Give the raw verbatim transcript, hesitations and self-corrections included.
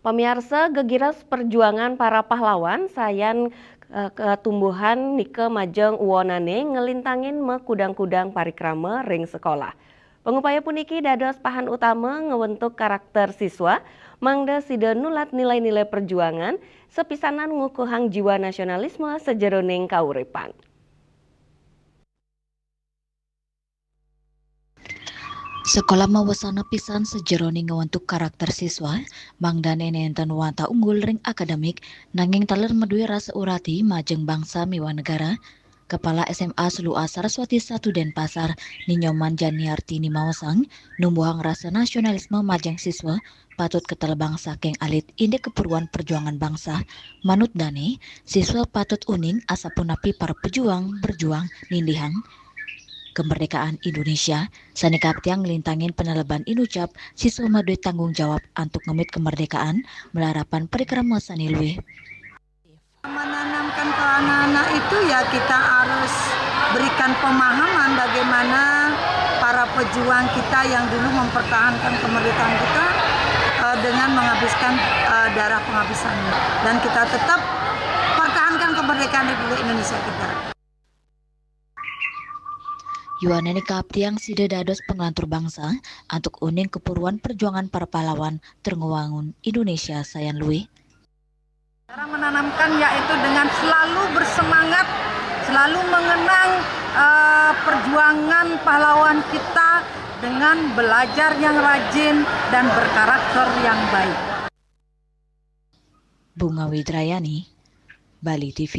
Pamiarsa, gegiras perjuangan para pahlawan sayan eh, ketumbuhan nika majeng uonane ngelintangin makudang-kudang parikrama ring sekolah. Pangupaya puniki dados pahan utama ngwentuk karakter siswa, mangda sida nulat nilai-nilai perjuangan, sapisanan ngukuhang jiwa nasionalisme sajeroning kauripan. Sekolah mawasana pisan sajeroning ngwentuk karakter siswa, mangdane nenten wantah unggul ring akademik, nanging taler madue rasa urati majeng bangsa miwah negara. Kepala S M A Selua Saraswati satu Denpasar, Ni Nyoman Janiartini maosang, numbuhang rasa nasionalisme majeng siswa patut katelebang saking alit indik keperluan perjuangan bangsa. Manut dane, siswa patut uning asapunapi para pejuang berjuang nindihang kemerdekaan Indonesia, sane kaptiang nglintangin paneleban inucap siswa madue tanggung jawab antuk ngemit kemerdekaan malarapan parikrama sane luih. Menanamkan ke anak-anak itu, ya, kita harus berikan pemahaman bagaimana para pejuang kita yang dulu mempertahankan kemerdekaan kita eh, dengan menghabiskan eh, darah penghabisannya. Dan kita tetap pertahankan kemerdekaan Republik Indonesia kita. Yuanane kaptiang sida dados penglantur bangsa antuk uning kepuruan perjuangan para pahlawan tur ngwangun Indonesia sayan luih. Cara menanamkan yaitu dengan selalu bersemangat, selalu mengenang eh, perjuangan pahlawan kita dengan belajar yang rajin dan berkarakter yang baik. Bunga Widrayani, Bali T V.